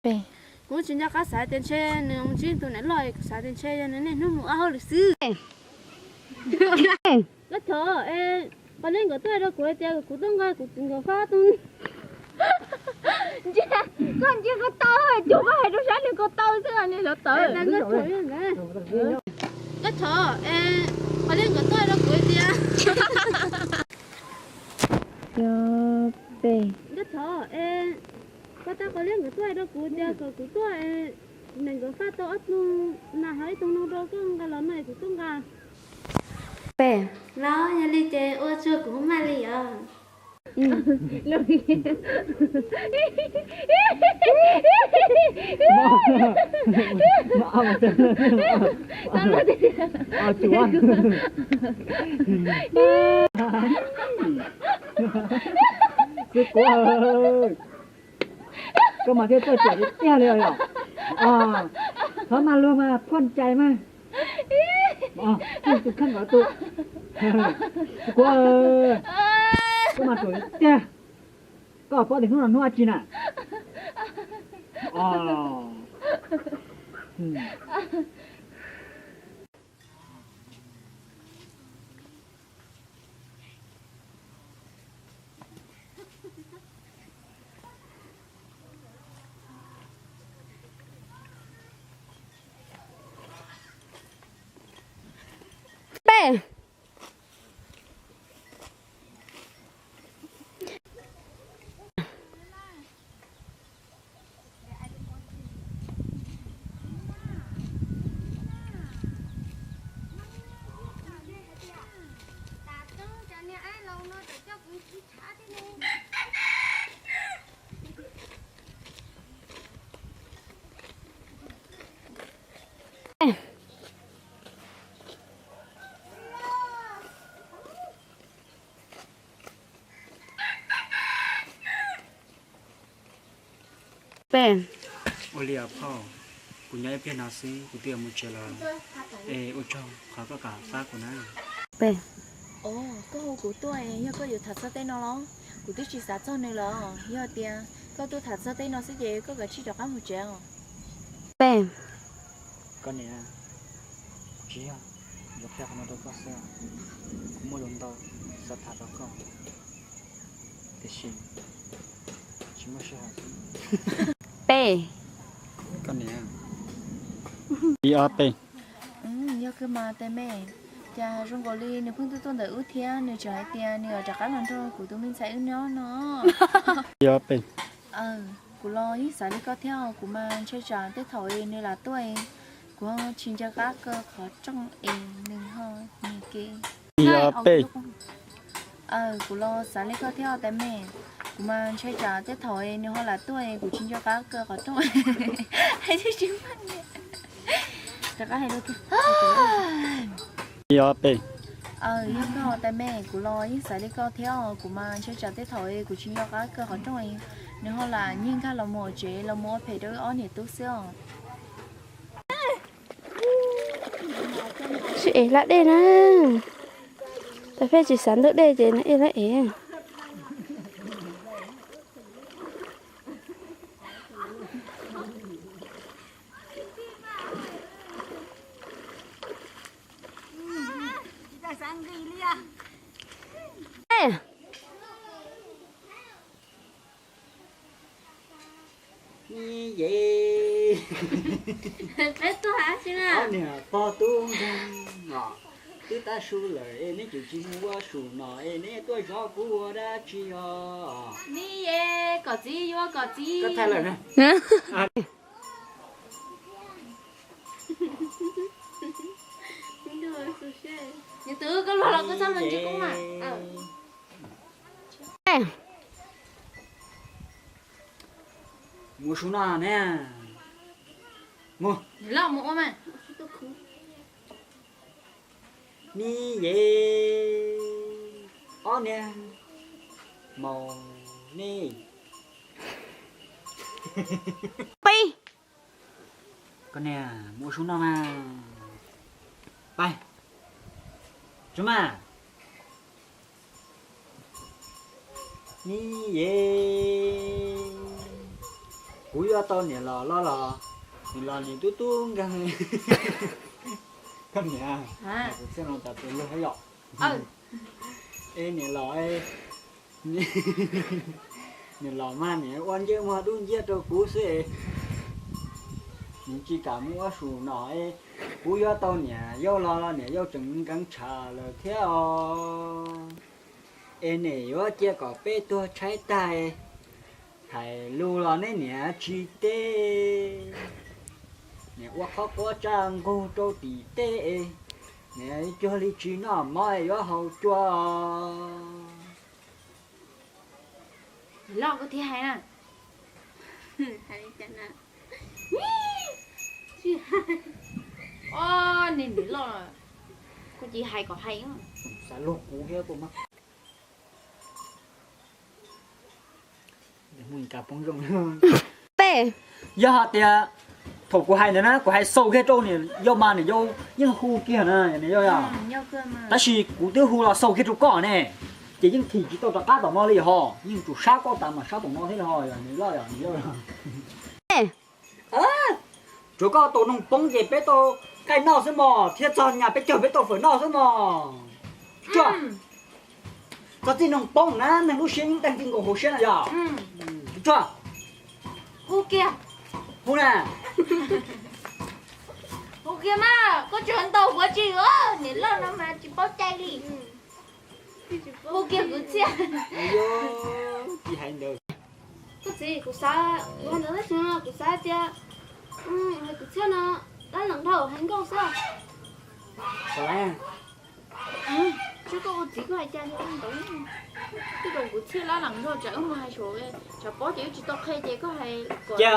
Kuv tsis nco qab xav tias ntshe nws ntsib tus niam loj, kuv xav tias ntshe yog nws niaj hnub mus ua hauj lwm xwb. Koj thov, qhov li nkawd tuaj rau kuv hais tias kuv tuaj nqa kuv nkawd fab tus. Koj ntsia ko taw, cuag koj hais rau sab nws ko taw xwb, nws xyov tawv. Koj thov, qhov li nkawd tuaj rau kuv hais tias, koj thov, koj tau qhov li nkawd tuaj rau kuv tias kom kuv tuaj, nws nkawd fab tau ob tug nas hauv ib tug no rau koj nqa los no es kuv tuaj nqa. Pem, los yog li ces ua tsuag kuv maj li os. Xwb kuav, koj mas thiaj txawj txiam tiag tiag li os. Thov mas luag mas phuaj cai mas. Tus kheej nkaus tus. Xwb kuav, koj mas ruam tiag. Koj paub tias hnub no hnub dab tsi na? Pem. Pem. Ua li os phauj, kuv nyob ib pliag no xwb kuv twb yuav mus tsev lawm, es ua tsaug qhov koj kam pab kuv na. Pem. Os, koj hu kuv tuaj es yog koj yuav tham txog tej no los? Kuv twb tsis xav txog nws lawm. Yog tias koj tuaj tham txog tej no xwb ces koj kav tsij rov qab mus tsev os. Pem. Koj niam, tsis yog, yuav qhia qhov no rau koj xwb, kuv muaj lus ntau xav tham rau koj, tiam sis tsis muaj sij hawm. Pem. Koj niam, ib ob pem. Yog kawg mas tais me, cas zoo nkaus li nws pheej tuaj tuaj ntawm wb thiab nws tseem hais tias nws yuav rov qab los nrog kuv tus me ntxhais wb nyob no. Ib ob pem. Kuv los yeej xav li koj thiab, kuv mas ntshai tsam tej thaum nws lam tuaj, kuv ho tsis nco qab kaw qhov rooj es nws ho nyiag kev. Ib ob pem. Kuv los xav li koj thiab tais me, kuv mas ntshai tsam tej thaum nws ho lam tuaj kuv tsis nco qab kaw qhov rooj. Hais tsis tsis muaj niam. Rov qab hais rau ib ob pem. Yog koj tais me, kuv los yeej xav li koj thiab, kuv mas ntshai tsam tej thaum kuv tsis nco qab kaw qhov rooj, nws ho lam nyiag nkag los mus tsev los mus ua phem rau wb ob niam tub xwb os. Sib ev hlab dej na. Tais Phej tsis xav ntub dej ces nws ev hlab ev. Ni ye, peb tuaj hab tsi na? Ob niag pog tub nkeeg os, twb tav su lawm es neb tseem tsis mus ua su no es neb tuaj zov kuv ua dab tsi os? Ni ye, kom txiv yuav kom txiv. Koj thaij lawm na. Nws twb koj luag los koj txhob los ntsib kuv mas. Mus su no ne. Mus. Los mus ua mas. Ni ye, ob niag maum ne. Peb. Koj niag mus ua su no mas. Pab, tso mas. Ni ye, Kuv yuav tau niam los los los, niam los niam tub tub nkeeg. Koj niam, kuv txhiaj no tas tus lug yom. Es niam los, niam los mas niam ua ncej muag dub nciab rau kuv xwb es, niam tsis kam mus ua su no es, kuv yuav tau niam yau los niam yau tseem nkees tshav lawm thiab os. Es niam yuav cia kom peb tuag tshaib tag, hais lus los neb niam tsis teb. Niam ua qhov quav tsa nqug rau tim teb, niam cuag li tsis noj mov yuav haus cua. Loj koj thiaj hais na. Niag niam loj, koj cia hais kom hais. Xav luag kuv thiab. Peb, yog hais tias thaum kuv hais ntawd na, kuv hais xaus kiag rau niam yau mas niam yau yeej hu kiag na, niam yau. Tab sis kuv twb hu los xaus kiag rau koj ne, ces yeej thim tsis tau rov qab tom no li ho, yeej tsum sab koj tas mas sab tom no thiab li ho, yog niam loj yog niam yau. Tsuav koj tau noog poob ces peb tau nqaij noj xwb mog, thiab txog nyas peb caug peb tau fawm noj xwb mog. Tsuag, txog txij noog poob na neeg lub siab yeej teeg ti nkaus hauv siab no yog. Tsuag, hu kiag, hu na, hu kiag mas koj tsuas ntaus huav tsis, niam loj no mas tsis paub cai li. Hu kiag kwv txhiaj. Koj txiv, kuv xav, kuv hais ntawd tab sis kuv xav tias hais kwv txhiaj no dab leem dhau hais nkauj xwb. Tsis koj ua txiv koj hais cas li ntawd. Twb zoo kwv txhiaj dab leem dhau tsam wb mus hais saum, tsam paub ces wb tsis tau qhia ces koj hais. Cia,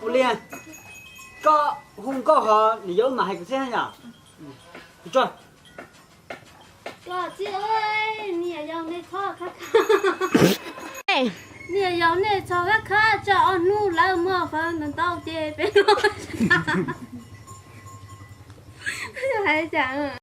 ua li, koj hu nkauj ho niam yau mam hais kwv txhiaj yom. Koj txiv, niam yau nej txhob khab khab, niam yau nej txhob khab khab, tsam ob hnub lawv muab fawm ntau ntau ces peb noj hais cas.